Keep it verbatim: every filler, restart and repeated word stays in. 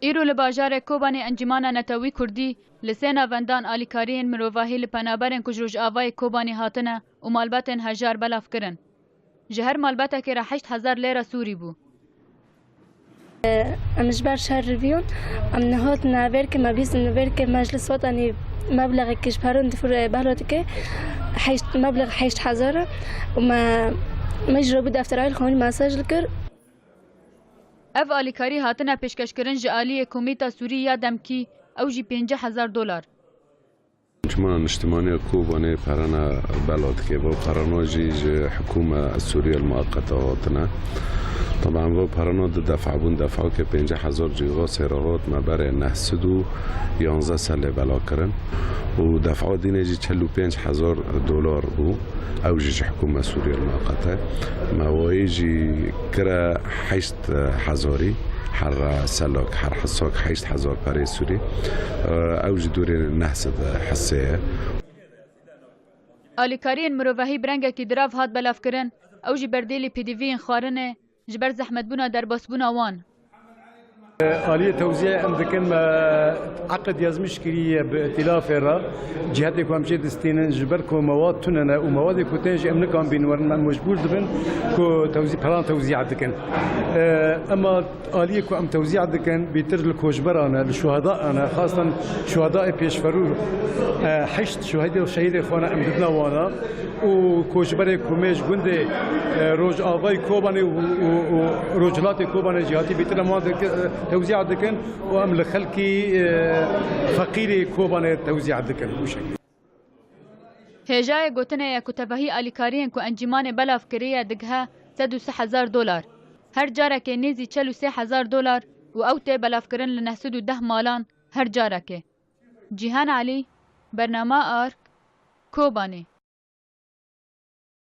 Îro li bajarê Kobanê Encîmana Netewî Kurdî li sê navendan alîkariyên mirovahî li penaberên ku ji Rojavayê Kobanê hatine û malbatên hejar belav kirin. Ji her malbetekê re heşt hezar lêra sûrî bû. Em ji ber şer rivîyon, em nihat navêrke me bîst nivêrke meclis Watanî meblexekî ji peron difir behlo dike. Heşt, meblex heşt hezar e û me, me ji robî defterayî xwanî mesaj li kir. Ev alîkarî hatine pêşkeşkirin ji aliyê Komîta Sûrî ya Demkî, ew jî pêncî hezar dolar. Encûmena Niştimanî ya Kobanê perana bela dike. Bo perana jî ji hikûme Sûriyel Muqete hatine. Taban bo perana du defa bûn. Defake pêncî hezar cîga sêre hat me berê neh sed û yanzdeh ser lê bela kirin. Û defa dîne jî çel û pênc hezar dolar bû. Ew jî ji hikûme Sûriyel Muqete. Me wayê jî kire heşt hezarî. Her selak, her hisak heşt hezar perê Sûrî. Ew jî dûrê neh sed hissê ye. Alîkariyên mirovahî bi rengekî dirav hat belavkirin, ew jî berdêlî pêdiviyên xwarinê ji ber zehmetbûna derbasbûna wan. Aliyê tewzîyê em dikin, me eqid yazmiş kiriye bi îtîlafê re. Cihetê ku em jê distînin ji ber ku mewad tune ne û mewadê ku tên jî em nikan bîn werin, em mecbûr dibin ku tewzî, peran tewzî dikin. Ema aliyê ku em tewzî dikin, bêtir li koçberan e, li şuheda ne, xastan şuhedayê pêşverû, e, heşt şuhedê û şehîdê xwe ne em didine wana û koçberê ku me ji gundê, e, Rojavayê Kobanê û, û, û Rojhilatê Kobanê jî hatî bêtir em wan dik-, e, tewzî dikin û em li xelkî, e, feqîrê Kobanê tewzî dikin. Bu şekil. Hêjayê gotinê ye ku tevahî alîkariyên ku encîmanê belav kiriye digihe sed û sî hezar dolar. Her carekê nêzî çel û sê hezar dolar û ew tê belavkirin li neh sed û deh malan her carekê. Cîhan Elî, Bernama Ark, Kobanê.